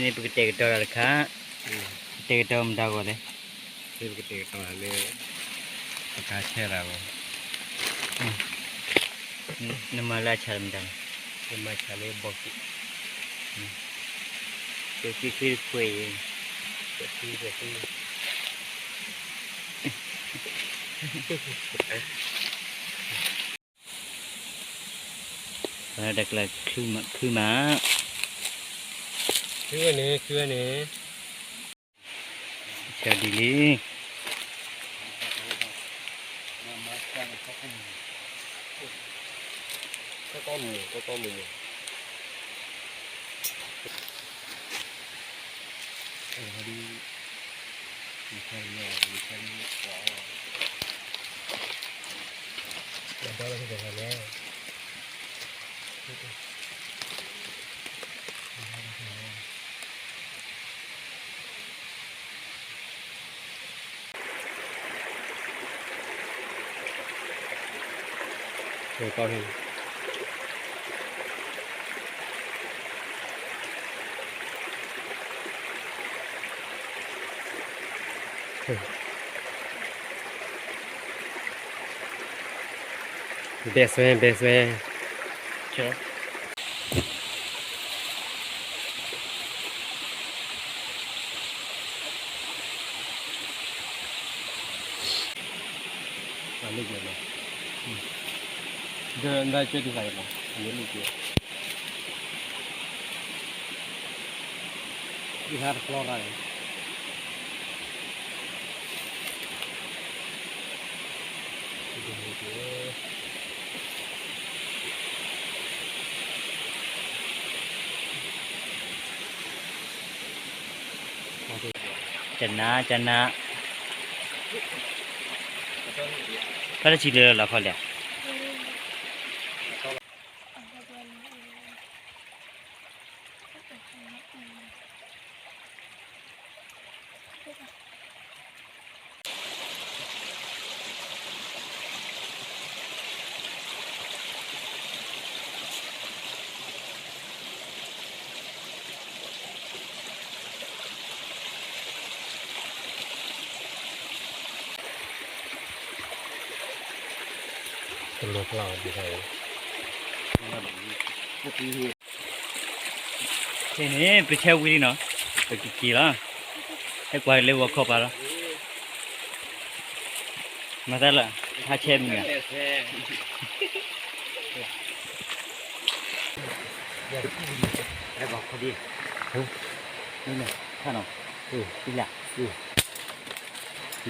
န့ၣ်ပကတဲာ်ကတီၤတၢ်တခါ, ကတဲာ်ကတီၤမတၤဂီၤလဲၣ်, ပကတဲာ်ကတီၤလၢ ပကဆဲးတၢ်ဂီၤ, နမၤလၢအဆၣ်မတၤလဲၣ်, နမၤဆၣ်လၢဘီက့ၣ်, ပက့ၣ်ဃ့တခွဲးအံၤ, ပက့ၣ်ဃ့ တၢ်ကျါချုမး, ချုဝဲန့ၣ်, ချုဝဲန့ၣ်, ဆၢဒ်လံ, ဘဲစွဲ ဘဲစွဲ, ဒီးနၢ်ကဲဒ်လဲၣ်, အန့ၣ်လံကဲ, ဒ်ဟးတဖျီရၣ်န့ၣ် ကနၣ် ကနၣ်, ဖဲတဆံလၢလီၤခီလဲၣ်.ခဲန့ၣ် ပဆဲဝံၤလံနီၤ, ပကက့ၤလီၤ, ဟဲကွၢ်လၢဂီၤခီပၤလီၤ, မၤသးလၢ ဟးဆဲမုၢ်ဧါ, မ့ၢ်နီၤ,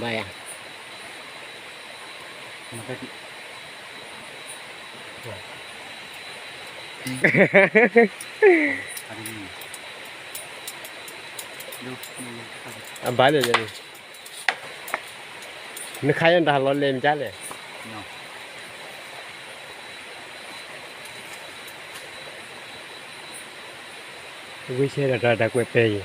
ဘၣ်ယၤ အဘၣ်လၢာ်လၢာ်, နခါယတၢ်လီၤလဲၤမ့ၢ်ကလဲၣ်, ဝံၤဆဲဒီးတၢ်ကွဲးပဲအ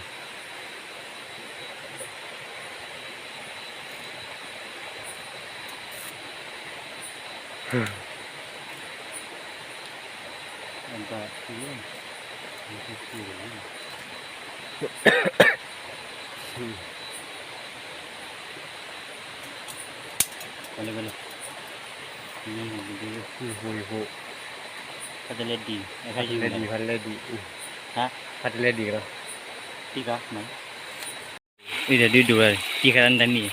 ံၤ ဖါတလဲဒံး, ဖါတလဲဒံး, ဖါတလဲဒံး, ဖါတလဲဒံးလီၤ, အံၤဒီးဒုးဒိၣ်လီၤ, တံၢ်ဃာ်တၢ်နတၢ်နံၣ်,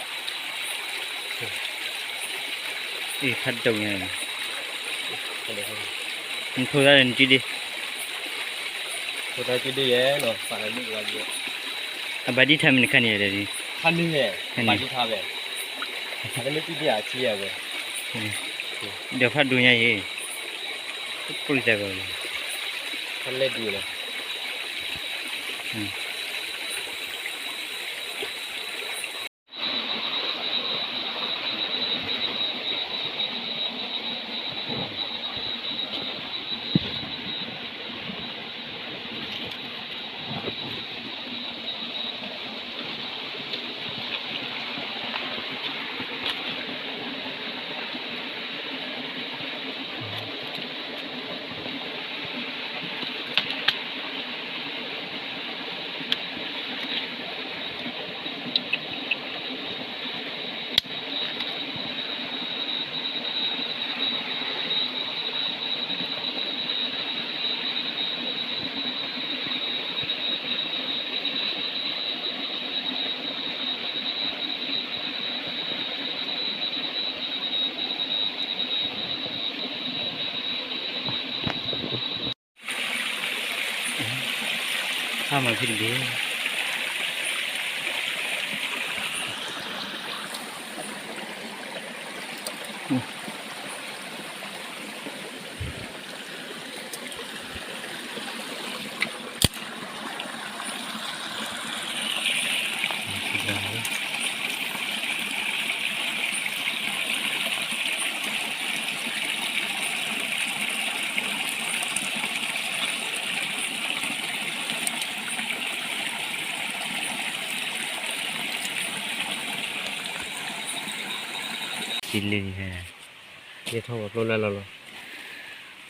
အံၤဖါတတုၤညါ, နထိးသးဒီးနစုဒ့, ထိးသးစုဒ့ယဲ, အဘၣ်ဒံးထါမ့ၢ်နခါန့ၣ်ဒီး, ခါန့ၣ်, ဘၣ်ဒံးထါဝဲ, ခါန့ၣ်စုဒ့အဆံယဲဝဲ, ဒီးဖါဒိၣ်ညါအံၤ, ပှၢ်သးဂီၤ, ဖါလဲဒံးလီၤ. မၤဖဲတဘ့ၣ် ထံလၢန့ၣ် ယထီၣ်ဝဲကျိလၢလီၤလီၤ,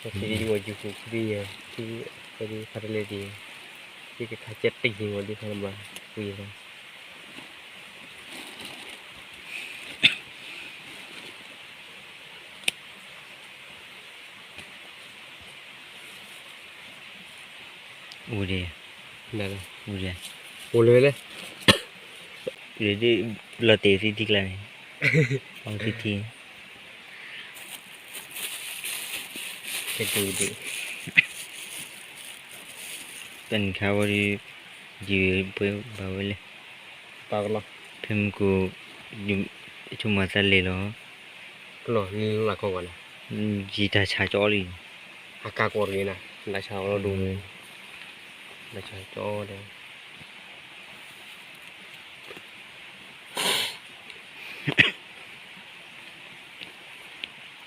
ပထံဒ်ဝဲယူၤကူးဖုဒ်ယဲ, ဖုဝဲဒ်ဖးတလဲဒ်ယဲ, ယကခးကဲတယံၤဝဲဒ်ဖးတဘျီ, ဝံၤလီၤ. အိၣ်ဒံး, အိၣ်ဒံး, အိၣ်လၢလဲၣ်, လီၤတဲာ်သံထံကျါန့ၣ်, အီထံထံ, ကဲဒိၣ်ဒိၣ်, ပနခါဝဲဒ်, ယပှဲၤဘၣ်ဝဲလဲၣ်, ပာ်ကလီၤ, ဖဲမုၢ်ကိၣ်, ဆိကမိၣ်သးလဲၤလီၤ, ကလီၤနလၢ်ခီကွၢ်လၢ, ယတၢ်ဆါကၠီလံ, အကါကီၢ်တဂ့ၤနၤ, လၢဆါအီၤလီၤဒိၣ်, လၢဆါကၠီဒီး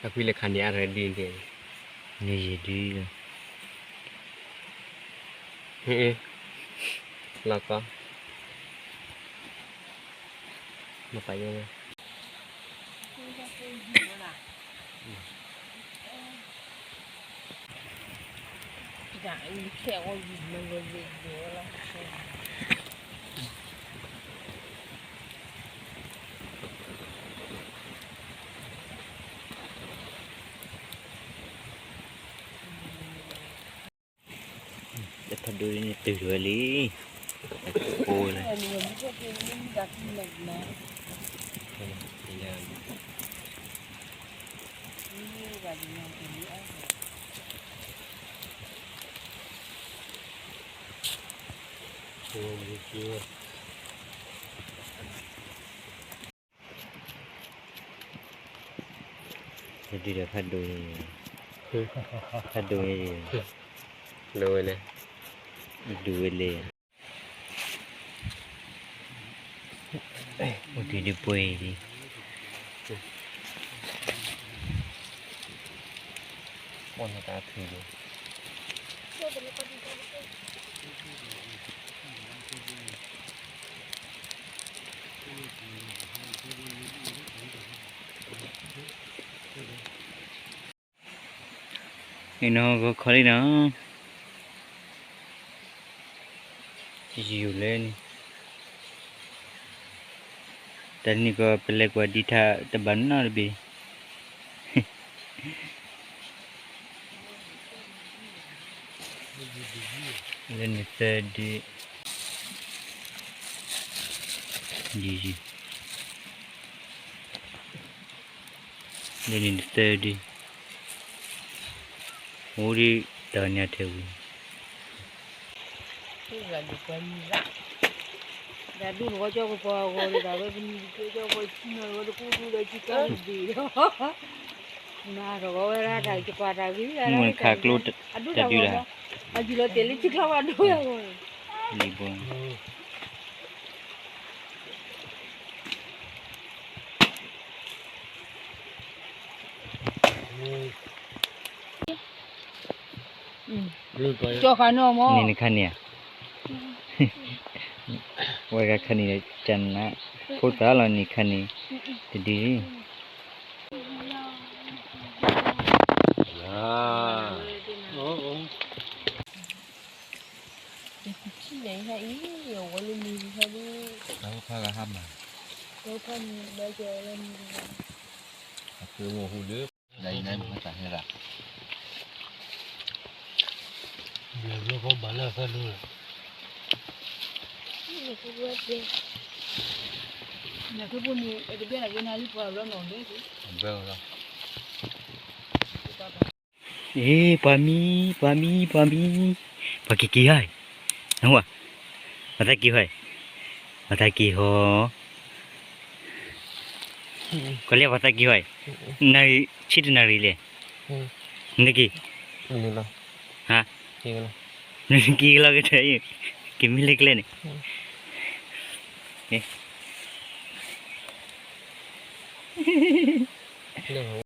အကွံလၢခါန့ၣ်အါရၢၢ်ဒ်န့ၣ်, န့ၣ်ယဒုလီၤ, လီၤကီ, မပာ်ယဲၢ်ဝဲ ဖးဒိၣ်န့ၣ်တုၤဝဲလံ, အကိၢ်လၢ ဒုဒီးဖးဒိၣ်န့ၣ်, ဖးဒိၣ်န့ၣ်, ဒိၣ်ဝဲလဲၣ်, ဒိၣ်ဝဲလဲၣ်, အိၣ်တ့ၢ်ဒုပှဲၤဒံး, အိၣ်န့ၣ်တၢ်ဖုၣ်ဒံး အံၤနီၢ်ဂီၤခီလံနီၤ, ယူၤလဲၣ်န့ၣ်, တၢ်တနံၤကီးပလဲၤကွၢ်ဒံးထါတဘၣ်နီတဘ့ၣ်, လၢန့ၣ်သၢဒ့, ယံၤယံၤ, လၢန့ၣ်တသၢဒ့, အိၣ်ဒံးတၢ်ညါထဲဝံၤ မုၢ်နခါကျိတၢ်ဒုးလၢ, လံဘိ နခါန့ၣ်ဧါ, ဝဲဂၤခါန့ၣ်ဒီးကနး, ဖိသၣ်လီၤနခါန့ၣ်, တဒု, အံၤ, အဝဲလၢမံၤဟဲဒ်, တၢ်ဖိဖါဂၤဟါမၢ်, တၢ်ဖိဖါမံၤဘၣ်ကဲလၢမံၤ, အဃိမ့ၢ်ဟူဒၣ်, ဒ်အံၤန့ၣ်မ့ၢ်တၢ်ဟဲရၣ်, ဘျီဘျီဃီဘၣ်လၢအသးဒိၣ်လီၤ, နၢ်ထူဖိန့ၣ် အတဘဲနၤက့နၤလံပှၤဘျီနီၣ်ဒဲး, ဘဲလီၤ အ့ ပှၤမံ, ပှၤမံ, ပှၤမံ, ပှၤက့ၤက့ၤဟါအံၤ, နဝၤ, ပှၤသးက့ၤဟီ, ပှၤသးက့ၤဟီ, ကလဲၤပှၤသးက့ၤဟီ, နၣ်ရံၣ်ဆံတနၣ်ရံၣ်လဲၣ်, နက့ၤ, ဟါ, နက့ၤကလီၤကတၢၢ်, က့ၤမ့ၢ်လၢကျဲန့ၣ်, လၢ